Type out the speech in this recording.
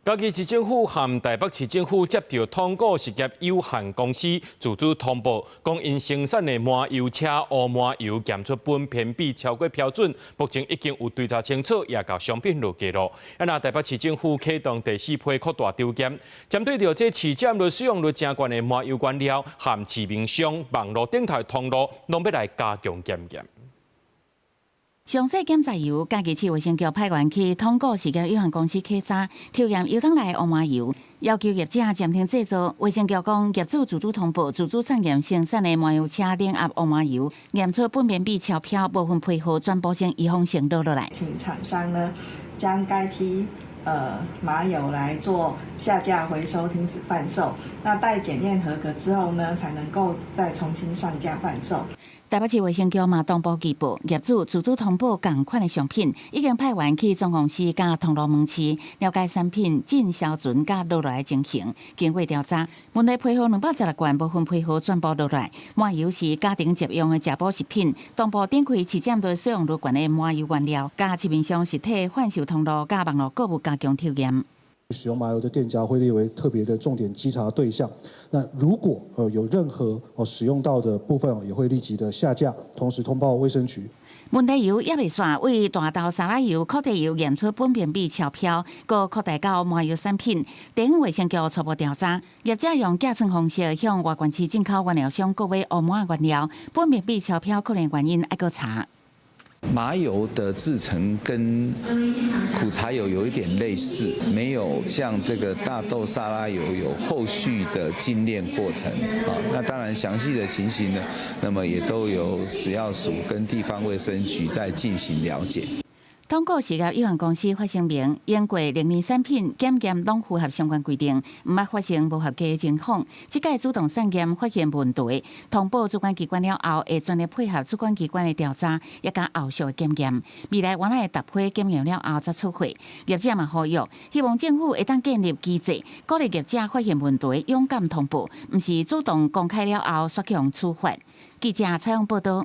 嘉義市政府和台北市政府接著通古實業有限公司自主通報，講𪜶生產的麻油車烏麻油檢出苯偏比超過標準，目前已經有追查清楚，也共商品落架囉。啊，若台北市政府啟動第四批擴大抽檢，針對著這市佔率使用率誠懸的麻油原料和市面上網路頂頭通路，攏欲來加強檢驗。詳細檢查由嘉義市衛生局派員去通古實業有限公司稽查，抽驗油桶內烏麻油，要求業者暫停製造。衛生局講，業主自主通報，自主送驗生產的麻油車冷壓烏麻油，驗出苯偏比超標，無分批號全部先預防性落落來。請廠商呢，將該批麻油來做下架、回收、停止販售。那待檢驗合格之後呢，才能夠再重新上架販售。台北市衛生局嘛同步舉報，業主自主通報仝款的商品，已經派員去總公司佮通路門市了解產品進銷存佮落來的情形。經過調查，問題批號216罐無分批號全部落來。麻油是家庭日用的食補食品，同步點開市佔率使用率懸的麻油原料，佮市面上實體販售通路佮網路購物加強抽驗。使用麻油的店家會列為特別的重點稽查對象。那如果有任何使用到的部分，也會立即的下架，同時通報衛生局。問題油猶未煞，為大豆沙拉油、擴大油驗出苯偏比超標，閣擴大到麻油產品。地方衛生局初步調查，業者用寄倉方式向外縣市進口原料商購買烏麻原料，苯偏比超標可能原因愛閣查。麻油的製程跟苦茶油有一點類似，沒有像這個大豆沙拉油有後續的精煉過程。啊，那當然詳細的情形呢，那麼也都由食藥署跟地方衛生局在進行了解。通古實業有限公司發聲明，經過認證產品檢驗攏符合相關規定，毋捌發生無合格的情況。這擺主動送檢發現問題，通報主管機關了後，會全力配合主管機關的調查，也佮後續的檢驗。未來原來會逐批檢驗了後才出貨。業者嘛呼籲，希望政府會當建立機制，鼓勵業者發現問題勇敢通報，毋是主動公開了後煞予處罰。記者採訪報導。